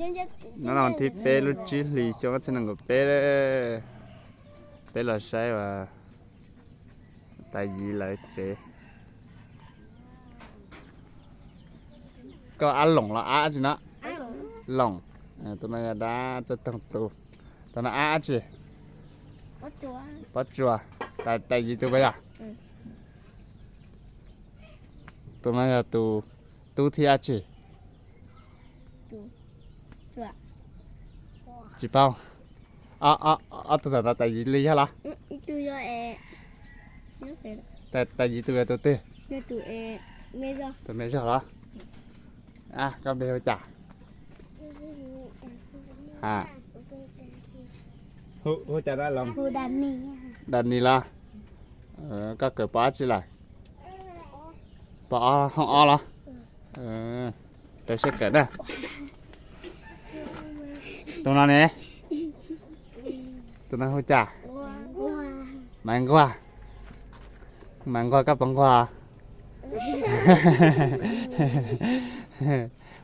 Hnub no thib peb lub tsib hlis xyoo ob txhiab nees nkaum peb, peb los saib uas tais Yiv lawv tsev. Koj ab Loom los ab tsi no? Loom. Tus no yog dab Txawj Toog tus. Tus no ab tsi? Pob Tsuas. Tais Yiv tus puas yog? Tus no yog tus tub thiab ab tsi? Tsis paub. Ob tug ntawm no tais Yiv li yog los? Tais Yiv tus yog tus twg? Tus me zog los? Koj npe hu cas? Hu cas dab Loom? Danis los? Koj kawm pov ab tsi lawm? Pov ob, hoob ob los? Rau siab kawm na. Tus no ne? Tus no hu cas? Maiv Nquag. Maiv Nquag, koj puas nquag?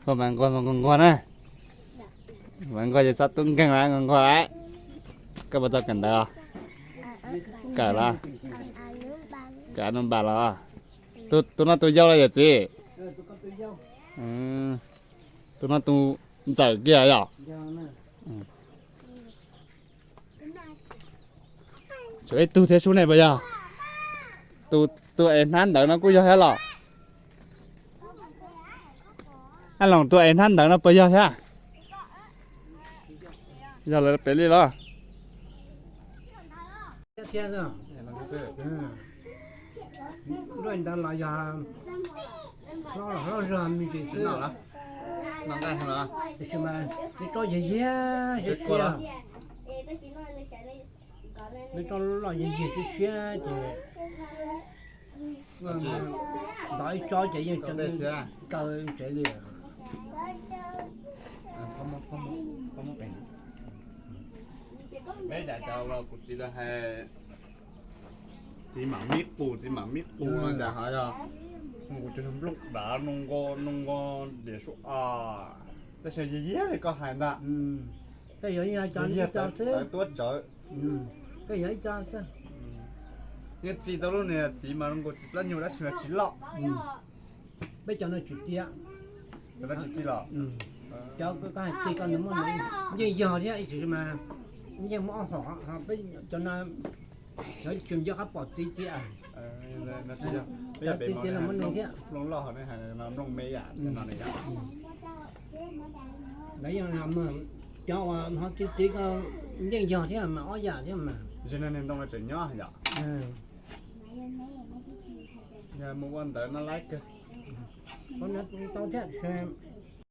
Hu Maiv Nquag mas nquag nquag na. Maiv Nquag ces txhob tub nkeeg lawm, nquag nquag lawm. Koj puas tau kawm ntawv? Kawm los? Kawm a num npas los? Tus no tus yau los yawm txiv? Tus no tus ntxawm kiag yom? Tshuav ib tug thiab sub ne puas yog? Tus es hnab ntawv no kuj yog thiab los? Ab Loom, tus es hnab ntawv no puas yog thiab? Yog lawv pem li los? Thiab, ntawd los yog hlob zog me ntsis xwb, tiam sis mas nws tso yig yig siab siab, nws tso loj yig yig siab siab ces ntov ib tsob ces yeej kaw ntsev li. Peb cas cov los kuv txiv lawv hais, txiv mam mib qus, txiv mam mib qus no cas ho yog, kuv cov nplooj dav no nqo no nqo diam sub os, tab sis yog yog li koj hais ntag. Tej yog ib co xwb, tej yog ib co xwb. Yeej txi tau lub niag txiv mas zoo nkaus txiv plab nyuag tab sis mas tsis loj. Peb cov no tsis txi, cov no tsis txi los? Cov koj hais txi ko nws muaj, yeej yog thiab, tab sis mas yeej muaj ob hom, peb cov no cov tsis nco qab pom txiv txiv. Cov txiv txiv no muaj nws thiab. Nplooj loj hauv ne hais no nplooj me yam no ne yom. Lawv yeej cov uas ho txiv txiv ko yeej yog thiab mas ob yam thiab mas. Zim no niag ntoo no tseem nyob yom? Yog mus ua ntawv no laib kawg. Tau thiab.